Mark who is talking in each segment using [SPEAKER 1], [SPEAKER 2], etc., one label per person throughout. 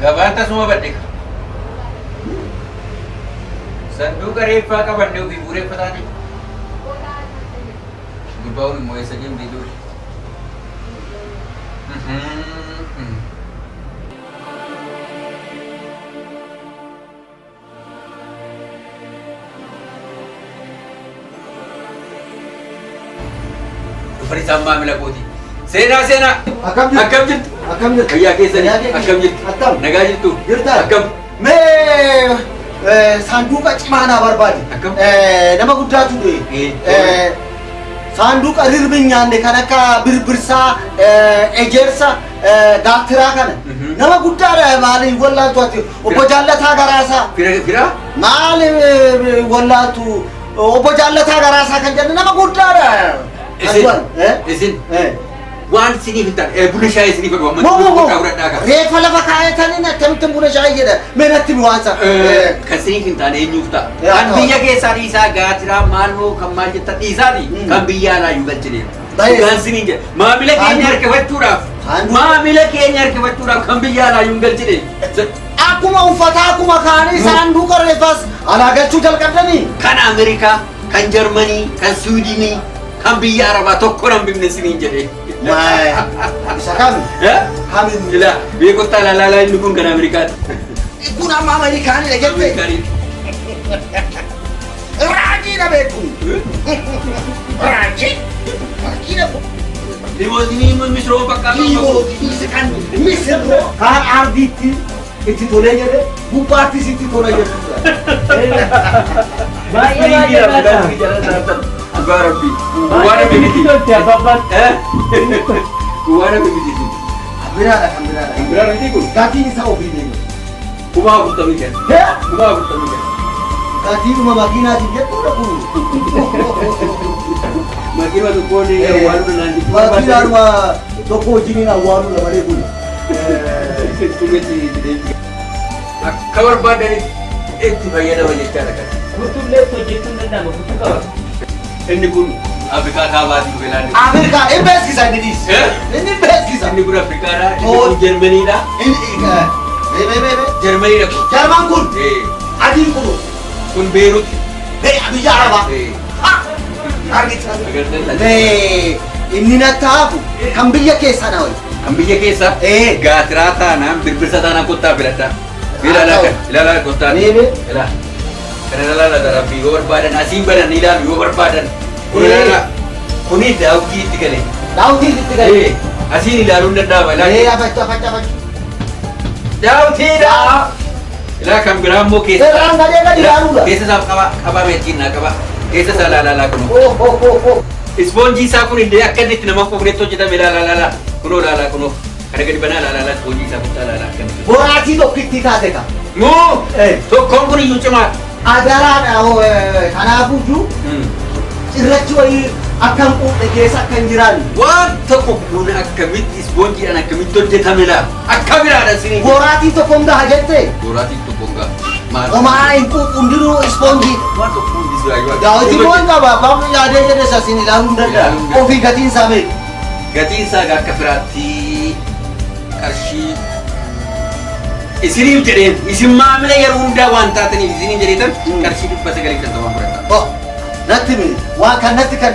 [SPEAKER 1] Gabaan tasuma badde. Sanduuqa reeffaa qabanne ofii bu'uureeffa taane. Gurbaa kun immoo eessa deemte ijoollee? Dhufan isaan maamila kooti. Seenaa seenaa.
[SPEAKER 2] Akkam jirtu?
[SPEAKER 1] Akkam jirtu?
[SPEAKER 2] Akkam jirtu?
[SPEAKER 1] Fayyaa keessanii?
[SPEAKER 2] Fayyaa keessanii?
[SPEAKER 1] Akkam jirtu?
[SPEAKER 2] Akkam?
[SPEAKER 1] Nagaa jirtu?
[SPEAKER 2] Jirta?
[SPEAKER 1] Akkam?
[SPEAKER 2] Mee saanduqa cimaa naa barbaadi.
[SPEAKER 1] Akkam?
[SPEAKER 2] Nama guddaatu du'e. Saanduqa rirmi hin nyaanne kan akka birbirsaa, ejersa, gaattiraa kana. Nama guddaadha maali wallaaltu ati? Obbo Jaallataa Garaasaa.
[SPEAKER 1] Fira fira?
[SPEAKER 2] Maali wallaaltu? Obbo Jaallataa Garaasaa kan jedhan nama guddaadha.
[SPEAKER 1] Isin
[SPEAKER 2] Kan du'an,
[SPEAKER 1] isin
[SPEAKER 2] eh?
[SPEAKER 1] waan isiniif hin taane buna shaayii isiniif godhu amma
[SPEAKER 2] Moo moo moo
[SPEAKER 1] fudhadhaa qaba.
[SPEAKER 2] Reeffa lafa kaayataniin akkamittiin buna shaayii jedha mee natti himi waan isaa.
[SPEAKER 1] Kan isiniif hin taane eenyuuf ta'a?
[SPEAKER 2] Yaa
[SPEAKER 1] Kan
[SPEAKER 2] ta'u.
[SPEAKER 1] biyya keessaa dhiisaa gaatiraa maaloo kan maal jettan dhiisaati
[SPEAKER 2] Mm.
[SPEAKER 1] kan biyya alaayyuu galchineera.
[SPEAKER 2] Baay'ee.
[SPEAKER 1] Dhugaan isiniin jedha. Maamila keenya harkifachuudhaaf maamila keenya harkifachuudhaaf kan biyya alaayyuu hin galchine.
[SPEAKER 2] Akkuma uffataa akkuma kaanii saanduqa reeffaas alaa galchuu jalqabdanii.
[SPEAKER 1] Kan Ameerikaa, kan Jarmanii, kan Suwiidinii, kan biyya Arabaa tokko nan bifne isiniin jedhee.
[SPEAKER 2] Isa kami?
[SPEAKER 1] Eh?
[SPEAKER 2] Kami?
[SPEAKER 1] Ilaa beekottaa ilaalaa inni kun kan Ameerikaati.
[SPEAKER 2] Kun amma Ameerikaanidha jette.
[SPEAKER 1] Ameerikaaniidha.
[SPEAKER 2] Raajiidha beeku. Raajii. Raajiidha.
[SPEAKER 1] Limozinii misiroo fakkaatu.
[SPEAKER 2] Liimoozii kan misirroo. Kaan ardiitti itti tolee jedhe gubbaattis itti tola jechuudha.
[SPEAKER 3] Baay'ee baay'ee baata.
[SPEAKER 1] Dhugaa rabbii. Waan rabbi miti.
[SPEAKER 3] Tolti abbaan.
[SPEAKER 1] Eh? Waan rabbi miti.
[SPEAKER 2] Biraadha kan biraadha.
[SPEAKER 1] Kan biraa miti kun.
[SPEAKER 2] Gatiin isaa ofii beeku.
[SPEAKER 1] 45,000.
[SPEAKER 2] Hee?
[SPEAKER 1] 45,000.
[SPEAKER 2] Gatiinuma makiinaatiin jechuudha kun.
[SPEAKER 1] Makiinuma tokkoon awwaaluu naan jechuudha.
[SPEAKER 2] Makiinaadhuma tokko wajjiniin awwaaluudha malee kun.
[SPEAKER 1] Akka barbaadanitti itti fayyadama jechaadha kan.
[SPEAKER 3] Furtuullee itti hojjechuun danda'ama furtuu qaba.
[SPEAKER 1] Inni kun Afrikaa kaabaatii dhufe laanni.
[SPEAKER 2] Ameerikaa hin beeksisa inni dhiis.
[SPEAKER 1] Eh?
[SPEAKER 2] Inni hin beeksisa.
[SPEAKER 1] Inni kun Afrikaadha. Inni kun Jarmaniidha.
[SPEAKER 2] Inni mee mee mee mee.
[SPEAKER 1] Jarmaniidha kun.
[SPEAKER 2] Jarman kun
[SPEAKER 1] Eh,
[SPEAKER 2] adiin kun
[SPEAKER 1] Kun Beerut.
[SPEAKER 2] bee biyya Arabaa.
[SPEAKER 1] Eh,
[SPEAKER 2] Argita.
[SPEAKER 1] Agartee?
[SPEAKER 2] Mee inni natti hafu kan biyya keessaa na wayya.
[SPEAKER 1] Kan biyya keessaa gaatiraa taanaan birbirsa taanaan kottaa filadhaa. Ilaalaa kan ilaalaa kottaa.
[SPEAKER 2] Mee mee.
[SPEAKER 1] Ilaa. Kana ilaalaa darabbii yoo barbaadan asiin badan ilaalu yoo barbaadan. Kun ilaalaa. Kuni daawwitii itti galee.
[SPEAKER 2] Daawwitiin itti galee.
[SPEAKER 1] Asiin ilaaluun danda'ama.
[SPEAKER 2] Mee
[SPEAKER 1] Ilaa.
[SPEAKER 2] afachu afachu afachu.
[SPEAKER 1] Daawwitiidha. Ilaa kan biraa immoo keessa.
[SPEAKER 2] Irraan gadee gadi ilaaluudha.
[SPEAKER 1] Keessa isaa qaba qabaa meetiin naa qaba. Keessa isaa ilaalaa ilaalaa kunoo.
[SPEAKER 2] Oh oh oh oh.
[SPEAKER 1] Ispoonjii isaa kun illee akka inni itti nama quufnetti hojjetame ilaalaa ilaalaa. Kunoo ilaalaa kunoo. Kana gadi banaa ilaalaa ilaalaa ispoonjii isaa kuttaa ilaalaa akkamitti.
[SPEAKER 2] Boraatii tokkittii taate ka.
[SPEAKER 1] Moo tokkoon kun iyyuu cimaadha.
[SPEAKER 2] Adaraadha kanaafuyyuu cirrachi wayii akka hin quufne keessa akka hin jiraanne.
[SPEAKER 1] Waan tokko kun akkamitti ispoonjiidhaan akkamitti hojjetame laa akka biraadha isinii.
[SPEAKER 2] Boraatii tokkoon gaha jette.
[SPEAKER 1] Boraatiin tokkoon gaha. Maal?
[SPEAKER 2] Homaa hin quuqu hundinuu ispoonjii.
[SPEAKER 1] Waan tokko hundi siraa
[SPEAKER 2] Daawwitii immoo hin qaba abbaan yaadee jedhe sasiin ilaaluu hin
[SPEAKER 1] Ilaaluu hin
[SPEAKER 2] danda'a.
[SPEAKER 1] danda'a.
[SPEAKER 2] Ofii gatiin isaa beeku.
[SPEAKER 1] Gatiin isaa akka firaatti qarshii isiniif jedheen isin maamila yeroo hundaa waan taataniif isiniif jedheetan qarshii 950 fudhata.
[SPEAKER 2] Oh, natti mi waan kan natti kan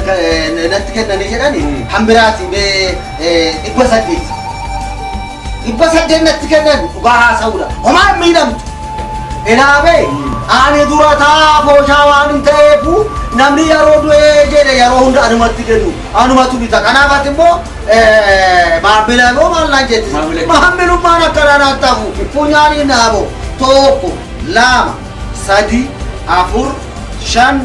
[SPEAKER 2] natti kennanii jedhani kan biraati mee 800. 800 natti kennan dhugaa haasa'uudha. Homaa hin miidhamtu. Ilaamee ani dura taa fooshaa waan hin ta'eefu namni yeroo du'ee jedhe yeroo hunda anumatti kennu anumatu bita. Kanaaf ati immoo maamila moo maal naan jetti?
[SPEAKER 1] Maamila.
[SPEAKER 2] Maamilummaan akkanaa naan ta'u funyaaniin naabo 1 2 3 4 5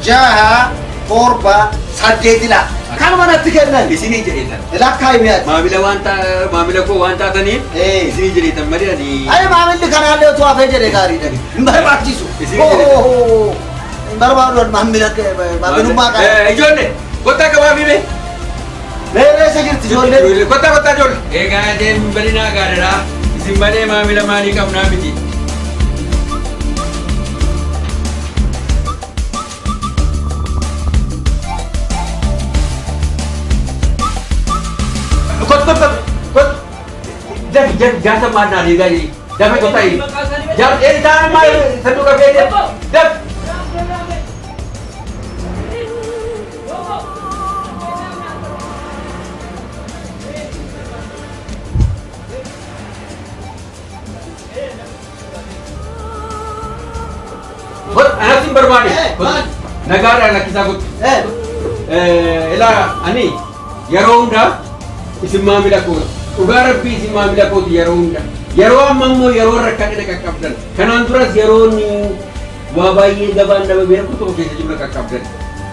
[SPEAKER 2] 6 7 8 laa. Kanuma natti kennan.
[SPEAKER 1] Isinii jedheetan.
[SPEAKER 2] Lakkaa himi ati.
[SPEAKER 1] Maamila waan maamila koo waan taataniif isinii jedheetan malee ani.
[SPEAKER 2] Ayi maamilli kanaallee utuu hafee jedhe gaariidha. Hin barbaachisu.
[SPEAKER 1] Isinii jedheetan.
[SPEAKER 2] Hin barbaadu ani maamila maamilummaa kana.
[SPEAKER 1] Ijoollee kottaa qabaa fi mee.
[SPEAKER 2] Mee eessa jirti ijoolleen?
[SPEAKER 1] Kottaa kottaa ijoollee. Egaa deemin badinaa gaariidha. Isin malee maamila maalii qabnaa miti. Kot kot kot kot. Jafi jafi jaarsa maal naan eegaa jedhi. Dafe kotai. Jam isaan maal sanduuqa feete. Daf. Hot anas hin barbaade. Nagaadhaan lakkisaa gotti. Ilaa ani yeroo hundaa isin maamila kooti. Dhugaa rabbii isin maamila kooti yeroo hunda. Yeroo amma immoo yeroo rakkadhe na qaqqabdan. Kanaan duras yeroo inni waa baay'ee gabaan nama beeku tokko keessa jiru na qaqqabdan.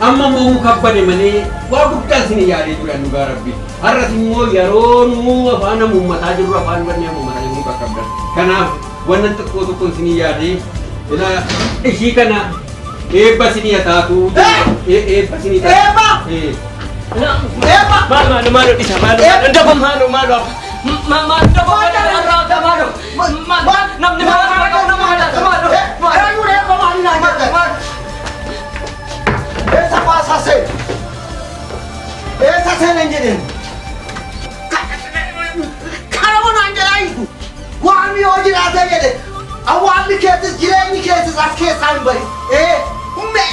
[SPEAKER 1] Amma immoo muka bade malee waa guddaa isin yaadee ture dhugaa rabbii. Har'as immoo yeroo nu afaan uummataa jirru afaan bannee uummataa jiru nu qaqqabdan. Kanaaf wannan xiqqoo tokko isin yaadee ilaa ishii kana eebba isinii haa taatu. Eebba isinii taatu.
[SPEAKER 2] Eebba! Eebba!
[SPEAKER 3] Maalo maalo maalo dhisa maalo maalo ndaba maalo maalo maalo ndaba maalo maalo maalo namni maalo maalo maalo maalo.
[SPEAKER 2] Eenyuun eebba maalii naan jettan? Eessa baasaa seene? Eessa seenan jedheen? Karama naan jedhaa hiiku. Waan yoo jiraate jedhe awwaalli keetis jireenyi keetis as keessaa hin bahin. Ee humme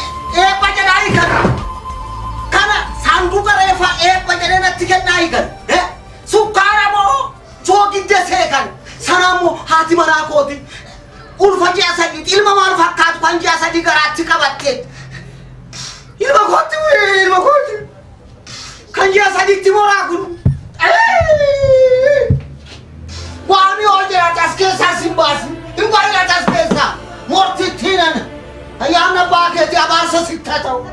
[SPEAKER 2] eebba jedhaa hiikan. Kana saanduqa reefaa eebba jedhee natti kennaa hiikan. Sukkaara moo soogidda seekan. Sana immoo haati manaa kooti. Ulfa ji'a sadiiti ilma maal fakkaatu kan ji'a sadii garaatti qabatte. Ilma kootti ilma kootti. Kan ji'a sadiitti moraa kun. Waan yoo jiraate as keessaa sin baasi. Hin baay'ate as keessaa. Mortittiin ana. Ayyaanna abbaa keetii abaarsa sitti haa ta'u.